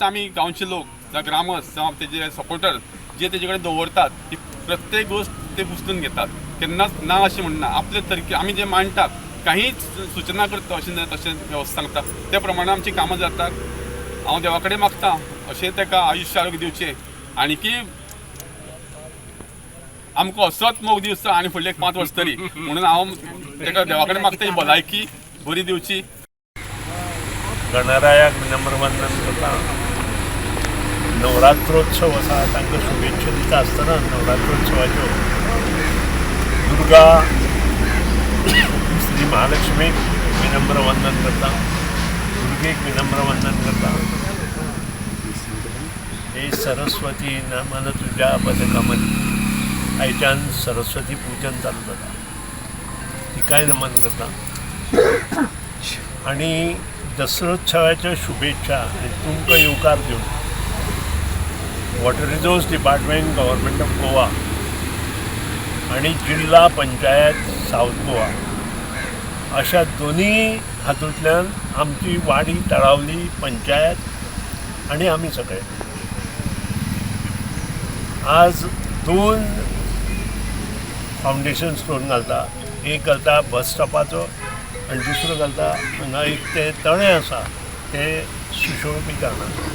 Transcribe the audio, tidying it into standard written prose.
गोश्ट आमी गांवचे लोक जावं ग्रामस्थ जावं तेजे सपोर्टर जे तेजे कडेन दवरतात ती प्रत्येक गोश्ट ते उचलून घेतात. केन्नाच ना अशें म्हणना. आपले तरके आमी जे मांडटात कांयच सुचना करता अशें ना, तशें वेवस्था सांगता त्या प्रमाणे आमची कामां जातात. हांव देवा कडेन मागता अशें ताका आयुश्य आरोग्य दिवचें आनी की आमकां असोच मोग दिवचो आनी फुडले एक 5 वर्स तरी म्हणून हांव ताका देवा कडेन मागता ही भलायकी बरी दिवची. गणरायाक विनम्र वंदन करता. नवरात्रोत्सव आसा, तांकां शुभेच्छा दिता आसतना नवरात्रोत्सवाच्यो दुर्गा, श्री महालक्ष्मीक विनम्र वंदन करता, दुर्गेक विनम्र वंदन करता. हे सरस्वती नमन तुज्या पदकमल, आयच्यान सरस्वती पूजन चालू जाता, तिकाय नमन करता. आनी दसरोत्सवाच्या शुभेच्छा आनी तुमकां येवकार दिवन Water Resource Department, Government of Goa आनी जिल्हा पंचायत सावथ गोवा अशा दोन्ही हातूंतल्यान आमची वाडी तळावली पंचायत आनी आमी सगळे आज दोन फावंडेशन स्टोन घालता. एक घालता बस स्टॉपाचो आनी दुसरो घालता हांगा एक तें तळें आसा तें सुशोभीकरणाचो.